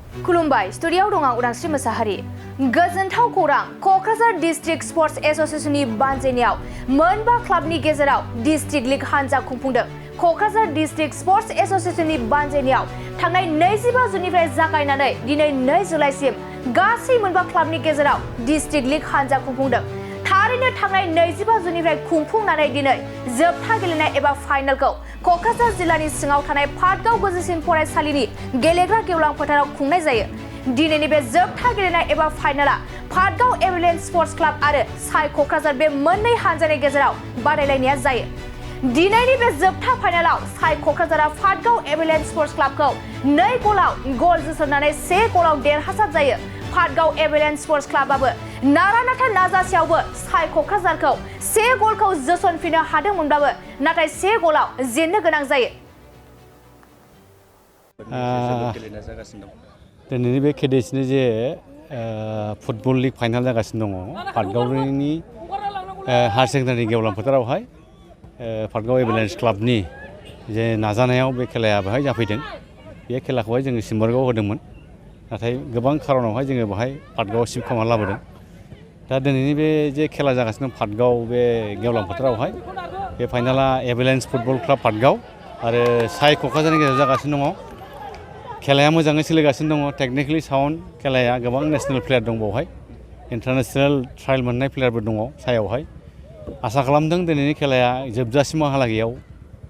खुलुमबाय स्टुडियाव दं आं उदांस्रि मोसाहारि गोजोनथाव खौरां क'क्राझार डिस्ट्रिक्ट स्पर्ट्स एस'सिएशननि बानजायनायाव मोनबा क्लाबनि गेजेराव डिस्ट्रिक्ट लीग हानजा खुंफुंदों क'क्राझार डिस्ट्रिक्ट स्पर्ट्स एस'सिएशननि बानजायनायाव थांनाय 25 जुननिफ्राय जागायनानै दिनै 2 जुलाइसिम गासै मोनबा क्लाबनि गेजेराव डिस्ट्रिक्ट लीग हानजा खुंफुंदों थारैनो थांनाय 25 जुननिफ्राय खुंफुंनानै दिनै जोबथा गेलेनाय एबा फाइनालखौ क'क्राझार जिल्लानि सिङाव थानाय पाटगाव गोजौसिन फरायसालिनि गेलेग्रा गेवलां फोथाराव खुंनाय जायो दिनैनि बे जोबथा गेलेनाय एबा फाइनाला पाटगाव एभारेस्ट स्पर्ट्स क्लाब आरो साइ क'क्राझार बे मोननै हानजानि गेजेराव बादायलायनाया जायो दिनैनि बे जोबथा फाइनालाव साइ क'क्राझारा पाटगाव एभारेस्ट स्पर्ट्स क्लाबखौ 2 गलाव गल जोसननानै 1 गलाव देरहासार जायो पाटगाव एभारेस्ट स्पर्ट्स क्लाबाबो नारा नाथा नाजासेयावबो साइ क'क्राझारखौ 1 गलखौ जोसनफिननो हादोंमोनब्लाबो नाथाय 1 गलाव जेननो गोनां जायो दिनैनि बे केडेट्सनि जे फुटबल लीग फाइनाल जागासिनो दङ पाटगावनि हायार सेकेन्डारि गेवलां फोथारावहाय पाटगाव एभारेस्ट क्लाबनि जे नाजानायाव बे खेलाया बेहाय जाफैदों बे खेलाखौहाय जोङो सिम्बोरगाव होदोंमोन नाथाय गोबां खारनावहाय जोङो बेहाय पाटगाव शिफ्ट खालामना लाबोदों दा दिनैनि बे जे खेला जागासिनो दं पाटगाव बे गेवलां फोथारावहाय बे फाइनाला एभारेस्ट फुटबल क्लाब पाटगाव आरो साइ क'क्राझारनि गेजेराव जागासिनो दङ खेलाया मोजाङै सोलिगासिनो दङ टेकनिकेलि साउन्ड खेलाया गोबां नेशनेल प्लेयार दं बेवहाय इन्टारनेशनेल ट्रायल मोननाय प्लेयारबो दङ सायावहाय आसा खालामदों दिनैनि खेलाया जोबजासिमहालागैयाव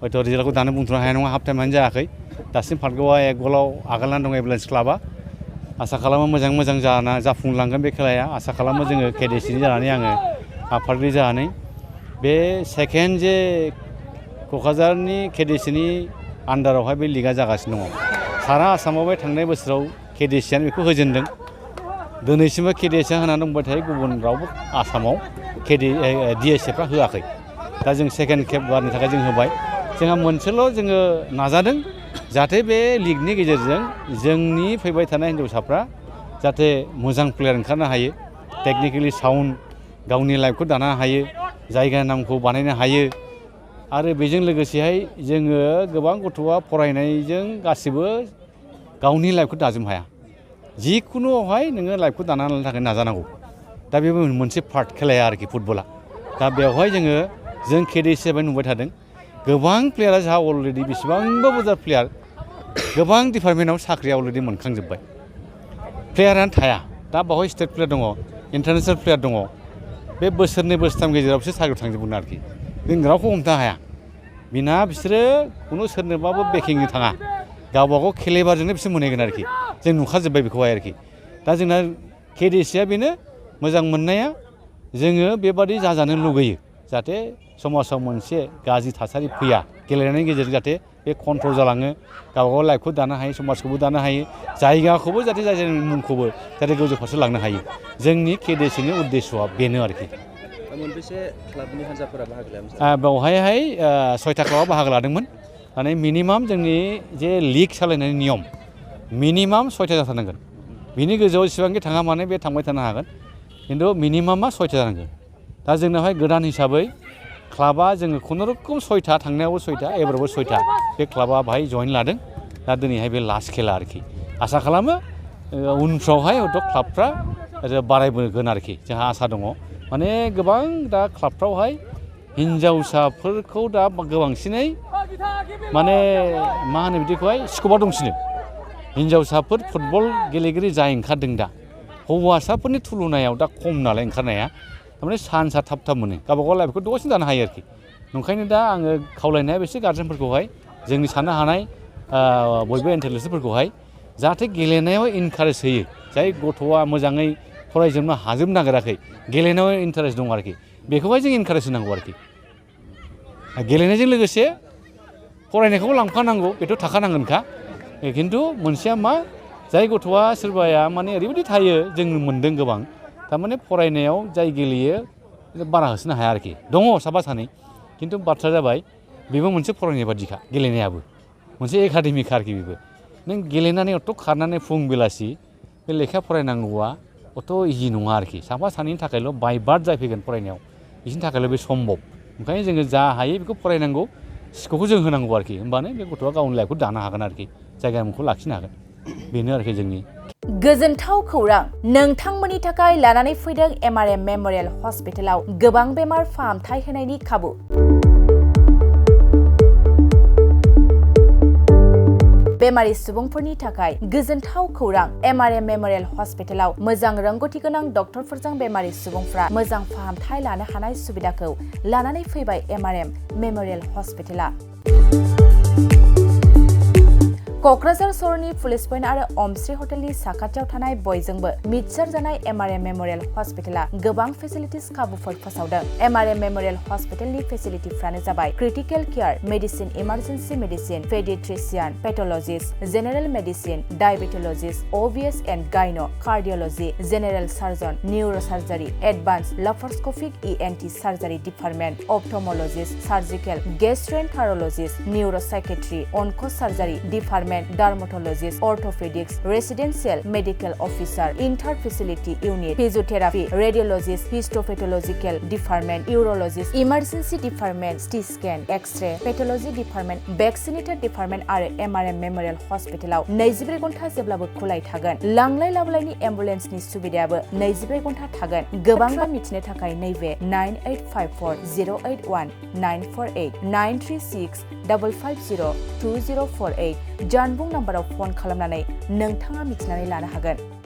हयथ' रिजाल्टखौ दानो बुंथ'नो हाया नङा हाफ टाइमानो जायाखै दासिम पाटगावआ 1 गलाव आगालनानै दं एभारेस्ट क्लाबा आसा खालामो मोजां जाफुंलांगोन बे खेलाया आसा खालामो जोङो केडेट्सनि जानानै आङो आफादगिरि जानानै बे सेकेन्ड जे क'क्राझारनि केडेट्सनि आन्डारावहाय बे लिगआ जागासिनो दङ सारा आसामाव बे थांनाय बोसोराव केडेट्सआनो बेखौ होजेनदों दिनैसिमबो केडेट्सआ होनानै दंबाय थायो गुबुन रावबो आसामाव डिएसएफ्रा होआखै दा जों सेकेन्ड खेब बारनि थाखाय जों होबाय जोंहा मोनसेल' जोङो नाजादों जाहाथे बे लिगनि गेजेरजों जोंनि फैबाय थानाय हिन्जावसाफ्रा जाहाथे मोजां प्लेयार ओंखारनो हायो टेकनिकेलि साउन्ड गावनि लाइफखौ दानो हायो जायगानि नामखौ बानायनो हायो आरो बेजों लोगोसेहाय जोङो गोबां गथ'आ फरायनायजों गासिबो गावनि लाइफखौ दाजोबनो हाया जिखुनुआवहाय नोङो लाइफखौ दाना लानो थाखाय नाजानांगौ दा बेबो मोनसे पार्ट खेलाया आरोखि फुटबला दा बेवहाय जों केडेट्स हिसाबै नुबाय थादों गोबां प्लेयारा जोंहा अलरेडि बेसेबांबा बुरजा प्लेयार गोबां डिपार्टमेन्टआव साख्रिया अलरेडि मोनखांजोब्बाय प्लेयारानो थाया दा बावहाय स्टेट प्लेयार दङ इन्टारनेशनेल प्लेयार दङ बे बोसोरनै बोसोरथाम गेजेराव बिसोर साख्रियाव थांजोबगोन आरोखि जों रावखौ हमथानो हाया बिसोरो खुनु सोरनोबाबो बेकिंनि थाङा गावबागाव खेलेबारजोंनो बिसोर मोनहैगोन आरोखि जों नुखाजोब्बाय बेखौहाय आरोखि दा जोंना केडेट्सआ बेनो मोजां मोननाया जोङो बेबादि जाजानो लुगैयो जाहाथे समाजाव मोनसे गाज्रि थासारि फैया गेलेनायनि गेजेरजों जाहाथे बे कन्ट्रल जालाङो गावबागाव लाइफखौ दानो हायो समाजखौबो दानो हायो जायगाखौबो जाहाथे जायगानि मुंखौबो जाहाथे गोजौ फारसे लांनो हायो जोंनि केडेट्सनि उद्देश्यआ बेनो आरोखि मोनबेसे क्लाबनि हान्जाफोरा बाहागो लादोंमोन बेवहायहाय 6था क्लाबा बाहागो लादोंमोन माने मिनिमाम जोंनि जे लिग सालायनायनि नियम मिनिमाम 6था जाथारनांगोन बिनि गोजौआव जेसेबांखि थाङा माने बे थांबाय थानो हागोन खिन्थु मिनिमामा 6था जानांगोन दा जोंनावहाय गोदान हिसाबै क्लाबा जोङो खुनुरुखुम 6था थांनायावबो 6था एबारावबो 6था बे क्लाबा बाहाय जइन लादों दा दिनैहाय बे लास्ट खेला आरोखि आसा खालामो उनफ्रावहाय हयथ' क्लाबफ्रा बारायबोगोन आरोखि जोंहा आसा दङ माने गोबां दा क्लाबफ्रावहाय हिन्जावसाफोरखौ दा गोबांसिनै माने मा होनो बिदिखौहाय स्कपा दंसिनो हिन्जावसाफोर फुटबल गेलेगिरि जाय ओंखारदों दा हौवासाफोरनि थुलुनायाव दा खम नालाय ओंखारनाया थारमाने चान्सआ थाब मोनो गावबागाव लाइफखौ दसेनो दानो हायो आरोखि ओंखायनो दा आङो खावलायनाया बेसे गार्जेनफोरखौहाय जोंनि साननो हानाय बयबो इन्टेलिजेन्सफोरखौहाय जाहाथे गेलेनायाव इनकारेज होयो जाय गथ'आ मोजाङै फरायजोबनो हाजोबनो नागिराखै गेलेनायाव इन्टारेस्ट दं आरोखि बेखौहाय जों इनकारेज होनांगौ आरोखि गेलेनायजों लोगोसे फरायनायखौबो लांफानांगौ बेथ' थाखानांगोनखा खिन्थु मोनसेया मा जाय गथ'आ सोरबाया माने ओरैबायदि थायो जों मोन्दों गोबां थारमाने फरायनायाव जाय गेलेयो बारा होसोनो हाया आरोखि दङ साफा सानै खिन्थु बाथ्रा जाबाय बेबो मोनसे फरायनाय बादिखा गेलेनायाबो मोनसे एकाडेमिक आरोखि बेबो नों गेलेनानै अथ' खारनानै फुं बेलासि बे लेखा फरायनांगौआ अथ' इजि नङा आरोखि साफा सानैनि थाखायल' बाय बार्थ जाफैगोन फरायनायाव बिसोरनि थाखायल' बे सम्भब ओंखायनो जोङो जा हायो बेखौ फरायनांगौ स्कपखौ जों होनांगौ आरोखि होमबानो बे गथ'आ गावनि लाइफखौ दानो हागोन आरोखि जायगा मुंखौ लाखिनो हागोन बेनो आरोखि जोंनि गोजोनथाव खौरां नोंथांमोननि थाखाय लानानै फैदों एमआरएम मेमोरियेल हस्पिटालाव गोबां बेमार फाहामथाय होनायनि खाबु। बेमारि सुबुंफोरनि थाखाय गोजोनथाव खौरां एमआरएम मेमोरियेल हस्पिटालाव मोजां रोंगौथि गोनां डक्टरफोरजों बेमारि सुबुंफ्रा मोजां फाहामथाय लानो हानाय सुबिदाखौ लानानै फैबाय एमआरएम मेमोरियेल हस्पिटाला। क'क्राझार सहरनि पुलिस पइन्ट आरो अमश्री हटेलनि साखाथियाव थानाय बयजोंबो मिथिसार जानाय एमआरएम मेमोरियेल हस्पिटाला गोबां फेसिलिटिस खाबुफोर फोसावदों। एमआरएम मेमोरियेल हस्पिटालनि फेसिलिटिफ्रानो जाबाय critical care, medicine, emergency medicine, paediatrician, pathologist, general medicine, diabetologist, OBS and gyno, cardiology, general surgeon, neurosurgery, advance laparoscopic ENT surgery department, ophthalmologist, surgical, gastroenterologist, neuropsychiatry, onco surgery department, dermatologist, orthopaedics, residential medical officer, inter facility unit, physiotherapy, radiologist, histopathological department, urologist, emergency department, CT scan, x-ray, pathology department, vaccinator department आरो MRM memorial हस्पिटालाव 24 घन्टा जेब्लाबो खुलाय थागोन। लांलाय लाबोलायनि एम्बुलेन्सनि सुबिदायाबो 24 घन्टा थागोन। गोबां मिथिनो थाखाय नैबे 9854 081 948 936 550 2048 जानबुं नाम्बाराव फन खालामनानै नोंथाङा मिथिनानै लानो हागोन।